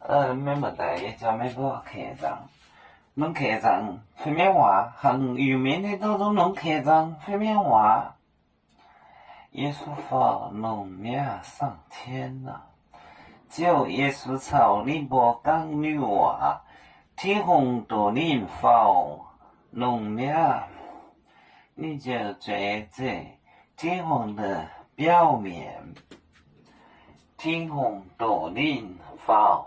Maiv maaih daaih, yie jauv maiv mborqv keix nzangc. Longc keix nzangc fai mienh waac, hnangv Iu-Mienh nyei dongh longc keix nzangc fai mienh waac. Yesu faaux longc mi'aqv, 上天了. Ziouv Yesu caux ninh mbuo gorngv nyei waac, Tin-Hungh doqc ninh faaux longc mi'aqv. Ninh ziouc zueiz zeqc Tin-Hungh nyei biauv mi'aqv. Tin-Hungh doqc ninh faaux.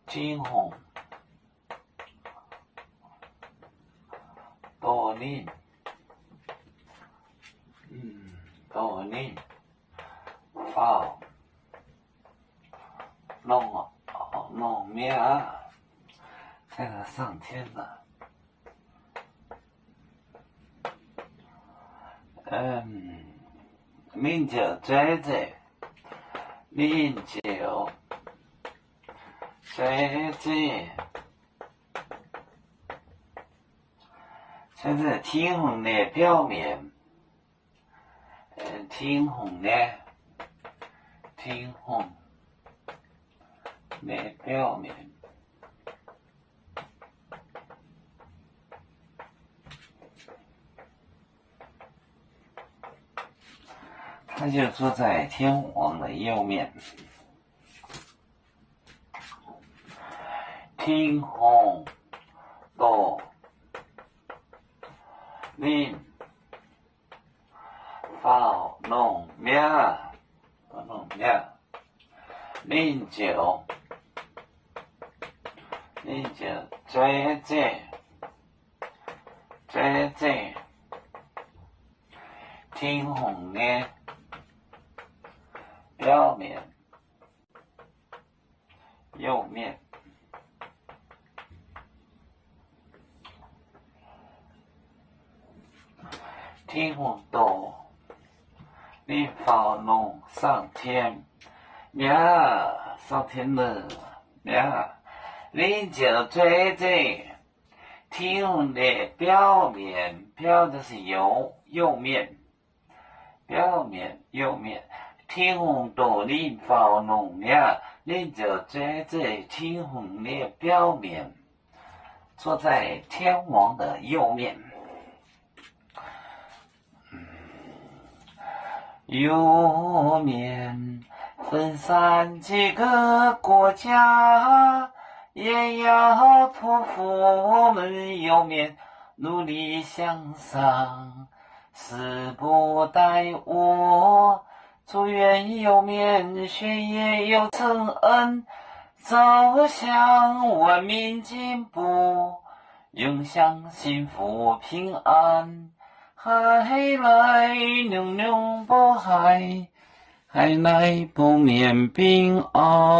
Tin-Hungh doqc ninh, doqc ninh faaux longc, longc mi'aqv. 上天了. Ninh ziouc zueiz zeqc, ninh ziouc zueiz zeqc, zueiz zeqc Tin-Hungh nyei biauv mi'aqv. Tin-Hungh nyei, Tin-Hungh nyei biauv mi'aqv. 他就坐在天王的右面。 Tin-Hungh doqc ninh faaux longc mi'aqv, faaux longc mi'aqv. Ninh ziouc, ninh ziouc zueiz zeqc, zueiz zeqc Tin-Hungh nyei biauv mi'aqv. 右面。 Tin-Hungh doqc ninh faaux longc 上天 mi'aqv, 上天 mi'aqv. Ninh ziouc zueiz zeqc Tin-Hungh nyei biauv mi'aqv. Biauv 就是右, 右面, biauv mi'aqv, 右面. Tin-Hungh doqc ninh faaux longc mi'aqv. Ninh ziouc zueiz zeqc Tin-Hungh nyei biauv mi'aqv, 坐在天王的右面。 右面分散几个国家，也要托付我们右面努力向上，誓不耽误。祝愿右面学业有成恩，照向文明进步，永享幸福平安。 海内永永保海，海内保免兵安。